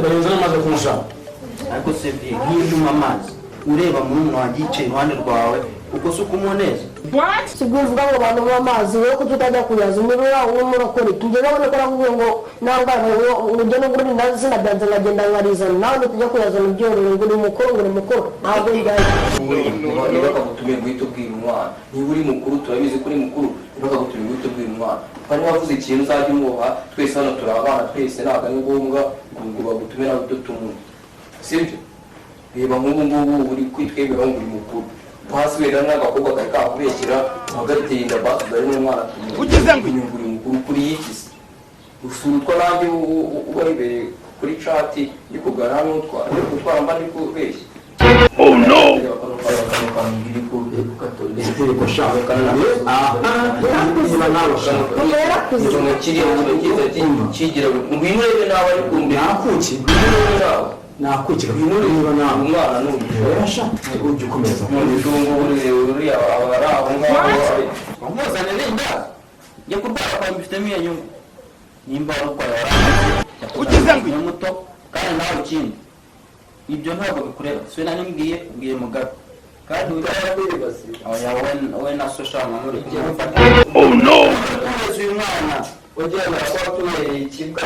Barenze n'amaze kumusha. Ariko se vieux, nk'iyo unywa amazi ureba murumuna wanjye yicaye iruhande rwawe, uko si ukumuneza? Si bwo uvuga ngo abantu banywa amazi, wowe kuki utajya kuyaza? Umubiri wawe urimo urakora iki? Njye nabona ko nakubwiye ngo nangara ngo ujye no gura indazi, sinabyanze, nkagenda nkarizana. Nawe nitujya kuyazana ubyorore ngo uri mukuru, ngo uri mukuru, ntabwo njyayo. Niba bakagutumiye guhita ubwira umwana, niba uri mukuru, turabizi ko uri mukuru, niba bakagutumiye guhita ubwira umwana, kandi wavuze ikintu uzajya umwuha. Twese hano turi abana, twese. Ntabwo ari ngombwa ngo bagutume nawe udutuma, sibyo? Reba nk'ubu ngubu uri kwitwemera ngo uri mukuru, hasi wenda n'agakobwa kari kakubeshyira ugateye inda, basi uzari n'umwana. Ugize ngo ngo uri mukuru kuri iki se? Usura nanjye uba wibereye kuri chat, ndi kuganira n'utwara, ndi gutwara, mba ndi kubeshya. Oh no! Yego sha, aha niba nawe sha. Yarakuze. Kiriya kintu cyiza kigira, ngwino urebe nawe, ariko mbere Nakuki. Ngwino urebe nawe. Nakukira, ngwino ureba nawe. Umwana ni uyu. Oya sha, ujya ukomeza. None se ubu ngubu uriya aba ari aho ngaho? Wamuzanira inda, njye kurwara kwawe mbifitemo iyo nyungu. Nimba warurwaye warangiye. Ugize ngo Ni muto kandi nawe. Ikindi, ibyo ntabwo bikureba. Si we nari mbwiye, ubwiye Mugabe kandi oya, wowe na so shama muri Oh no! uyu mwana. Ugira ngo kuba tubereye ikibwa,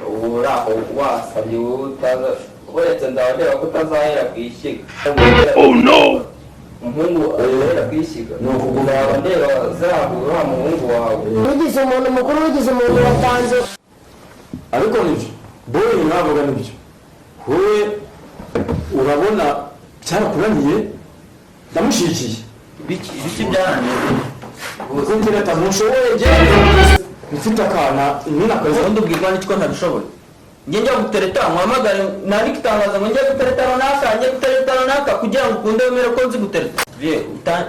uri aho wasabye wowe utaza, uretse ndaba ndeba ko utazahera ku ishyiga. Oh no! Umuhungu ahera ku ishyiga. Ni ukuguma. Ndaba ndeba zahura wa muhungu wawe. Wigize umuntu mukuru, wigize umuntu watanze. Ariko nibyo boyi navuga, nibyo. Wowe urabona cyarakunaniye, ndamushyigikiye. Ibiki byarananiye? Kuko njye ntamushoboye, njyewe mfite akana nyine akazi. Ubundi ubwirwa n'iki ko ntabishoboye? Njye njya gutereta, muhamagare nandike itangazo ngo njye gutereta runaka, njye gutereta runaka, kugira ngo ukunde wemere ko nzi gutereta. Vieux,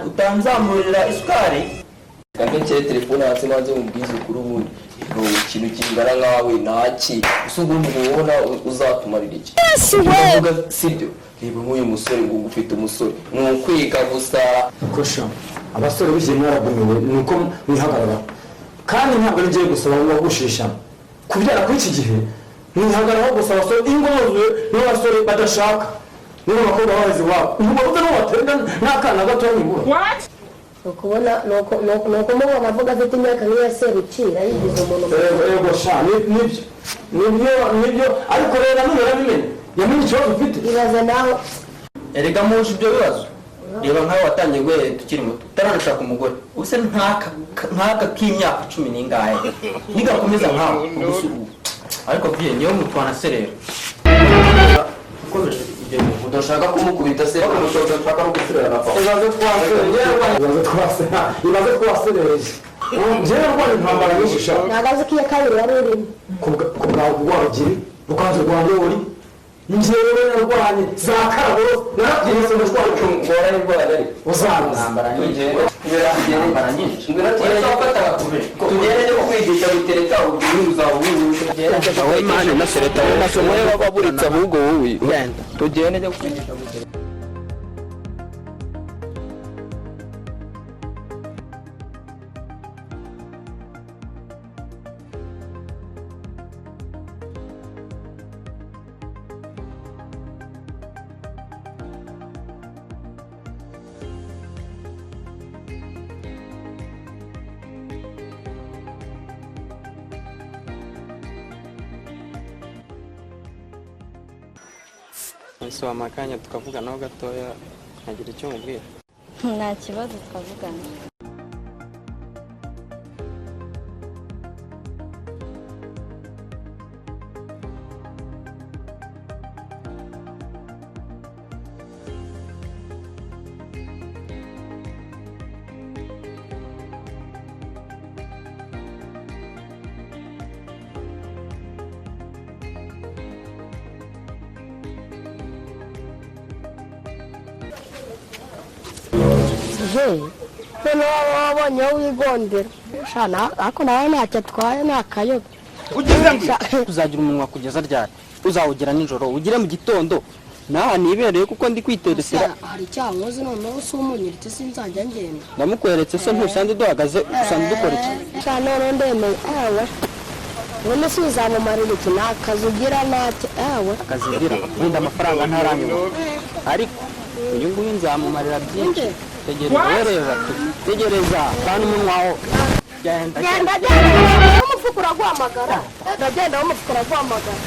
utanzamurira isukari. Kandi nshyire telefone hasi maze mubwize ukuri. Ubundi ngo ikintu kingana nkawe ntaki ese? Ubundi ubona uzatumarira iki? Ndavuga sibyo? Reba nk'uyu musore, ngo ufite umusore, ni ukwiga gusa. Kosha, abasore bigiye mwaragumiwe, ni uko mwihagarara. Kandi ntabwo ari ngiye gusaba ngo gushisha kubyara kuri iki gihe, mwihagararaho gusa. Abasore, ingo zuzuye n'abasore badashaka, niba abakobwa baheze iwabo, ntibabuze n'uwo batenda n'akana gato nibura. Ni ukubona, ni ukumubona avuga afite imyaka nk'iya Serukira, yigize umuntu mukuru. Yego, yego sha, nibyo, nibyo, nibyo. Ariko rero nanone yarabimenye, yamenye ikibazo ufite. Ibaze nawe. Erega muje ibyo bibazo, reba nkawe watangiye guhera tukiri muto, utaranashaka umugore. Ubuse nk'aka k'imyaka cumi n'ingahe nigakomeza nkawe ubuse ubu? Ariko vieux, ngewe mutwana se rero ukomeje ibyo bintu. Udashaka kumukubita se? Udashaka no gusubirana na papa? Ibaze twasereye, ibaze twasereye, ibaze twasereye. Njyewe rwanda intambara nyinshi sha. Ntabwo azi ko iya kabiri wari urimo. Ku bwa Rwabugiri, Rukanzu rwa Ndoli, njyewe narwanye za Karabo, narabyinze ndashwara. Ngorane rwanda ariko. Uzaza. Intambara nyinshi. Tugende. Intambara nyinshi. Ngwino tugende, tugende kukwigisha gutereta. Ubwira uzaba ubizi. Imana na sereta Wowe wababuritse ahubwo wowe. Genda. Tugende, njya kukwigisha gutereta. Ese wamakanya tukavuganaho gatoya, nkagira icyo mubwira? Nta kibazo, twavugana. Je noneho waba wabonye aho wigondera sha, ariko nawe ntacyo atwaye, ni akayoga. Ugize ngo Uzagira umunwa kugeza ryari? Uzawugira nijoro, ugire mu gitondo, naha nibereye kuko ndi kwiteresera. Hari icyaha nkoze? Noneho si umunyiritse, sinzajya ngenda. Ndamukweretse se? Ntusanze duhagaze, usanze dukora iki? Sha, noneho ndemeye, ewe. None se uzamumarira iki? Nta kazi ugira, ntacyo ewe. Akazi ngira, wenda amafaranga ntaranyuma, ariko uyu nguyu nzamumarira byinshi. Tegereza, wereza, tegereza kandi umunwa wo genda. Genda, genda, w'umufuka uraguhamagara. Genda, genda, w'umufuka uraguhamagara.